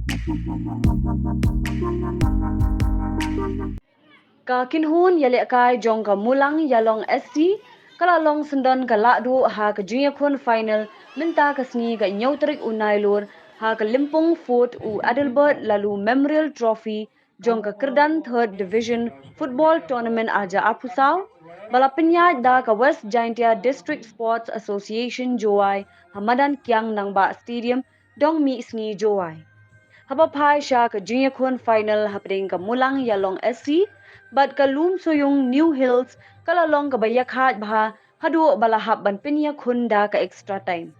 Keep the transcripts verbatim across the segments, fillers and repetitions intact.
Ka kynhun ïalehkai jong ka Mulang Ïalong S C ka la long syndon ka lahduh ha ka jingïakhun final mynta ka sngi ka hynñiew tarik u Nailur ha ka Lympung Fort u Adelbert Laloo Memorial Trophy jong ka kyrdan Third Division Football Tournament arja arphew saw ba la pynïaid da ka West Jaintia District Sports Association Jowai ha madan Kiang Nangbah Stadium, Dongmihsngi, Jowai. Haba phai sha ka jingïakhun final hapdeng ka Mulang Ïalong S C bad ka Lumsoyung New Hills, ka la long kaba ïakhaid bha haduh ba la hap ban pynïakhun da ka extra time.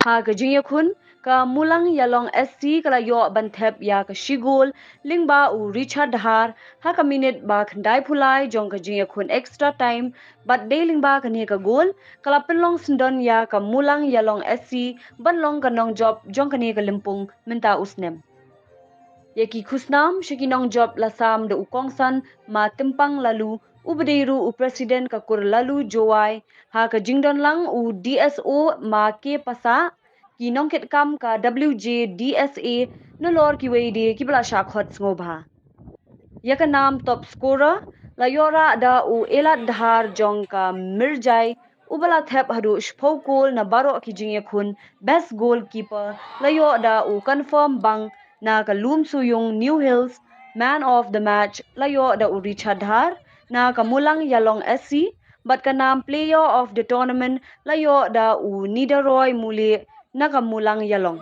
Ha ka jingïakhun, ka Mulang Ïalong S C ka la ïoh ban thep ïa ka shi gol lyngba u Richard Dhar ha ka minit ba khyndaiphew lai jong ka jingïakhun extra time, bad dei lyngba kane ka gol ka la pynlong syndon ïa ka Mulang Ïalong S C ban long ka nongjop jong kane ka lympung mynta u snem. Ïa ki khusnam sha ki nongjop la sam da u Kongsan Ma Tympang Laloo, uba dei ruh u President ka Kur Laloo Jowai. Ha ka jingdon lang u D S O Ma K Passah, ki nongkitkam ka W J D S A, nalor kiwei de kiba la shah khot sngewbha. Ïa ka nam top scorer la ïoh rah da u Elad Dhar jong ka Mirjai, uba la thep haduh shiphew kol na baroh ki jingïakhun. Best goalkeeper la ïoh da u Confirm Bang na ka Lumsoyung New Hills. Man of the match la ïoh da u Richard Dhar na ka Mulang Ïalong S C, bad ka nam player of the tournament la ïoh da u Nidaroy Mule na ka Mulang Ïalong.